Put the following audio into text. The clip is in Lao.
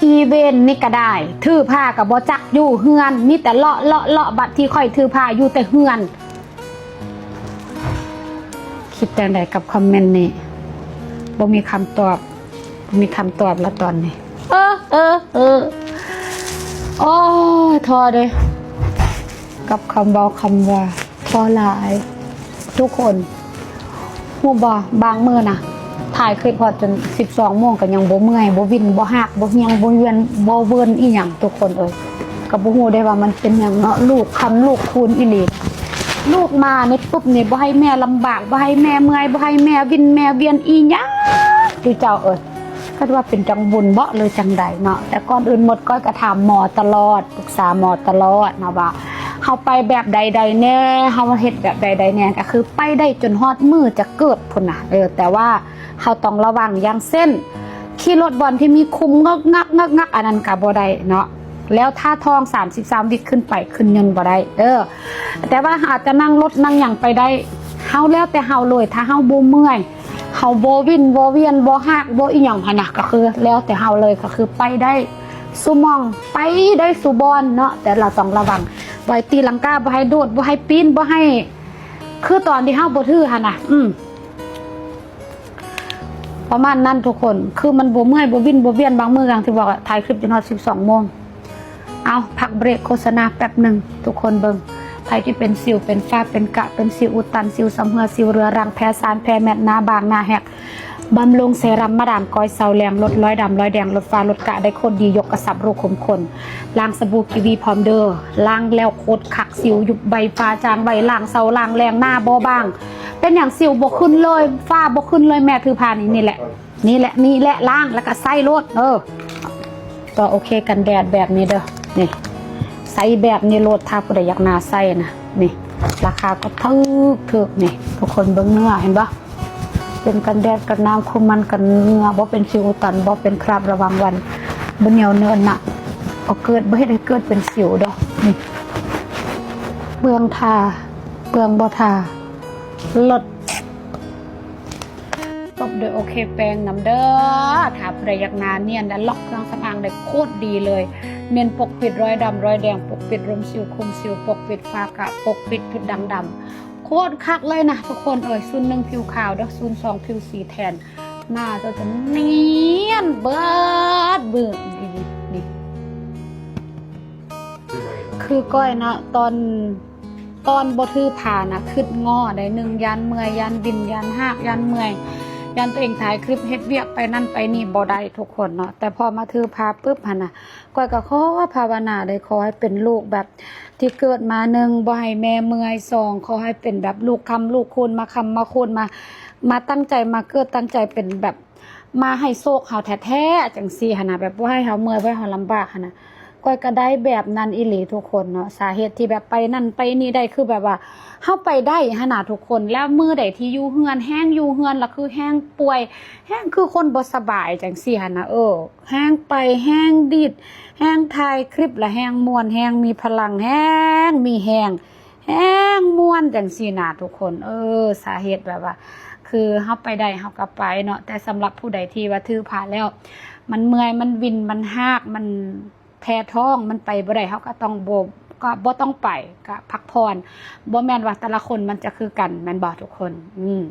ອີເວັນນີ້ກະໄດ້ ຖືພາກະບໍ່ຈັກຢູ່ເຮືອນ ມີແຕ່ເລາະເລາະເລາະ ບັດທີ່ຂ້ອຍຖືພາຢູ່ແຕ່ເຮືອນ. ຄິດຈັ່ງໃດກັບຄອມເມັນນີ້? ບໍ່ມີຄຳຕອບ ບໍ່ມີຄຳຕອບລະຕອນນີ້. ເອີ ເອີ ເອີ ໂອ້ຍ ທໍ້ເດ້ ກັບຄຳເວົ້າຄຳວ່າ. ພໍຫຼາຍ ທຸກຄົນ ຮູ້ບໍ່ ບາງມື້ນະ ຖ່າຍຄລິບຮອດຈົນສິບສອງໂມງ ກໍຍັງບໍ່ເມື່ອຍ ບໍ່ວິນ ບໍ່ຮາກ ບໍ່ຮຽງ ບໍ່ວຽນ ບໍ່ເວີນອີ່ຫຍັງ ທຸກຄົນເອີຍ. ກໍບໍ່ຮູ້ໄດ້ວ່າມັນເປັນຫຍັງເນາະ ລູກຄຳລູກຄູນອີ່ຫຼີ. ລູກມານີ້ປຸບນີ້ ບໍ່ໃຫ້ແມ່ລຳບາກ ບໍ່ໃຫ້ແມ່ເມື່ອຍ ບໍ່ໃຫ້ແມ່ວິນແມ່ວຽນອີ່ຫຍັງ ຕິເຈົ້າເອີຍ. ກໍຖືວ່າເປັນຈັງບຸນເບາະ ຫຼືຈັ່ງໃດເນາະ. ແຕ່ກ່ອນອື່ນໝົດ ກ້ອຍກໍຖາມໝໍຕະຫຼອດ ປຶກສາໝໍຕະຫຼອດເນາະວ່າ ເຮົາໄປແບບໃດໆແດ່ ເຮົາເຮັດແບບໃດໆແດ່ ກໍຄືໄປໄດ້ຈົນຮອດມື້ຈະເກີດພຸ້ນນະ. ເອີ ແຕ່ວ່າເຮົາຕ້ອງລະວັງ ຢ່າງເຊັ່ນ ຂີ່ລົດບ່ອນທີ່ມີຂຸມເງີກງາກເງີກງາກ ອັນນັ້ນກໍບໍ່ໄດ້ເນາະ. ແລ້ວຖ້າທ້ອງສາມສິບສາມວິກຂຶ້ນໄປ ຂຶ້ນຍົນບໍ່ໄດ້. ເອີ ແຕ່ວ່າເຮົາອາດຈະນັ່ງລົດນັ່ງຫຍັງໄປໄດ້ ເຮົາ ແລ້ວແຕ່ເຮົາເລີຍ. ຖ້າເຮົາບໍ່ເມື່ອຍ ເຮົາບໍ່ວິນບໍ່ວຽນ ບໍ່ຮາກ ບໍ່ອີ່ຫຍັງຫັ້ນນະ ກໍຄືແລ້ວແຕ່ເຮົາເລີຍ ກໍຄືໄປໄດ້ສູ່ໝ່ອງ ໄປໄດ້ສູ່ບ່ອນເນາະ. ແຕ່ລະຕ້ອງລະວັງ ບໍ່ໃຫ້ຕີລັງກາ ບໍ່ໃຫ້ໂດດ ບໍ່ໃຫ້ປີນ ບໍ່ໃຫ້ ຄືຕອນທີ່ເຮົາບໍ່ຖືຫັ້ນນະ. ອືມ ປະມານນັ້ນທຸກຄົນ ຄືມັນບໍ່ເມື່ອຍ ບໍ່ວິນບໍ່ວຽນ. ບາງມື້ຢ່າງທີ່ບອກ ຖ່າຍຄລິບຈົນຮອດສິບສອງໂມງ. ເອົາ ພັກເບຣກໂຄສະນາແປັບໜຶ່ງ ທຸກຄົນເບິ່ງ. ໃຜທີ່ເປັນສິວເປັນຟ້າເປັນກະ ເປັນສິວອຸດຕັນ ສິວຊຳເຮື້ອ ສິວເຮືອລັງ ແພ້ຊານ ແພ້ແມັດ ໜ້າບາງ ໜ້າແຮກ ບຳລຸງເຊຣັມມາດາມ ກ້ອຍເຊົາແລງ ລົດລອຍດຳລອຍແດງ ລົດຟ້າລົດກະ ໄດ້ໂຄດດີ ຍົກກະສັບ ຮູຂຸມຂົນ ລ້າງສະບູກີວີພ້ອມເດີ. ລ້າງແລ້ວໂຄດຄັກ ສິວຢູ່ໃບຟ້າຈາງໄວ ລ້າງເຊົາລ້າງແລງ ໜ້າບໍ່ບາງ. ເປັນຫຍັງສິວບໍ່ຂຶ້ນເລີຍ ຟ້າບໍ່ຂຶ້ນເລີຍ ແມ່ຖືພານີ້ ນີ້ແຫຼະ ນີ້ແຫຼະ ນີ້ແຫຼະ ລ້າງແລ້ວກໍໃຊ້ໂລດ. ເອີ ກໍໂອເຄ ກັນແດດແບບນີ້ເດີ ນີ້ ໃຊ້ແບບນີ້ໂລດ. ຖ້າຜູ້ໃດຢາກໜ້າໃສນະ ນີ້ ລາຄາກໍຖືກໆ. ນີ້ ທຸກຄົນເບິ່ງເນື້ອ ເຫັນບໍ່ ເປັນກັນແດດກັນນ້ຳ ຄຸມມັນກັນເຫຍື້ອ ບໍ່ເປັນສິວອຸດຕັນ ບໍ່ເປັນຄຣາບ ລະວັງວັນ ບໍ່ໜຽວເນີນນະ ບໍ່ເກີດ ບໍ່ເຮັດໃຫ້ເກີດເປັນສິວດອກ. ນີ້ ເປືອງທາ ເປືອງບໍ່ທາ ເລີດ. ຕົບດ້ວຍໂອເຄແປງນຳເດີ ຖ້າຜູ້ໃດຢາກໜ້ານຽນ ແລະ ລັອກເຄື່ອງສຳອາງໄດ້ໂຄດດີເລີຍ ແມ່ນປົກປິດຮອຍດຳຮອຍແດງ ປົກປິດລົມສິວ ຂຸມສິວ ປົກປິດຝ້າກະ ປົກປິດຈຸດດ່າງດຳ ໂຄດຄັກເລີຍນະທຸກຄົນເອີຍ. ສູນໜຶ່ງຜິວຂາວເດີ ສູນສອງຜິວສີແທນ ໜ້າເຈົ້າຈະນຽນເບີດບືນ. ນີ້ ນີ້ ຄືກ້ອຍເນາະ ຕອນ ຕອນບໍ່ຖືພານະ ຄຶດງໍ້ໄດ໋ ໜຶ່ງ ຢ້ານເມື່ອຍ ຢ້ານວິນ ຢ້ານຮາກ ຢ້ານເມື່ອຍ ຢ້ານຕົວເອງຖ່າຍຄລິບເຮັດວຽກໄປນັ້ນໄປນີ້ບໍ່ໄດ້ທຸກຄົນເນາະ. ແຕ່ພໍມາຖືພາປຶບຫັ້ນນະ ກ້ອຍກໍຂໍພາວະນາເລີຍ ຂໍໃຫ້ເປັນລູກແບບທີ່ເກີດມາ ໜຶ່ງ ບໍ່ໃຫ້ແມ່ເມື່ອຍ ສອງ ຂໍໃຫ້ເປັນແບບລູກຄຳລູກຄູນ ມາຄຳມາຄູນ ມາ ມາຕັ້ງໃຈມາເກີດ ຕັ້ງໃຈເປັນແບບ ມາໃຫ້ໂຊກເຮົາແທ້ໆ ຈັ່ງຊີ້ຫັ້ນນະ ແບບບໍ່ໃຫ້ເຮົາເມື່ອຍ ບໍ່ໃຫ້ເຮົາລຳບາກຫັ້ນນະ. ຂ້ອຍກໍໄດ້ແບບນັ້ນອີ່ຫຼີທຸກຄົນເນາະ ສາເຫດທີ່ແບບໄປນັ້ນໄປນີ້ໄດ້ ຄືແບບວ່າເຮົາໄປໄດ້ຫັ້ນນະທຸກຄົນ. ແລ້ວມື້ໃດທີ່ຢູ່ເຮືອນ ແຮງຢູ່ເຮືອນລະຄືແຮງປ່ວຍ ແຮງຄືຄົນບໍ່ສະບາຍຈັ່ງຊີ້ຫັ້ນນະ ເອີ ແຮງໄປແຮງດີດ ແຮງຖ່າຍຄລິບລະແຮງມ່ວນ ແຮງມີພະລັງ ແຮງມີແຮງ ແຮງມ່ວນຈັ່ງຊີ້ນະທຸກຄົນ. ເອີ ສາເຫດແບບວ່າ ຄືເຮົາໄປໄດ້ເຮົາກໍໄປເນາະ ແຕ່ສຳລັບຜູ້ໃດທີ່ວ່າຖືພາແລ້ວ ມັນເມື່ອຍ ມັນວິນ ມັນຮາກ ມັນແພ້ທ້ອງ ມັນໄປບໍ່ໄດ້ ເຮົາກໍຕ້ອງບໍ່ ກໍບໍ່ຕ້ອງໄປ ກໍພັກຜ່ອນ. ບໍ່ແມ່ນວ່າແຕ່ລະຄົນມັນຈະຄືກັນ ແມ່ນບໍ່ທຸກຄົນ? ອືມ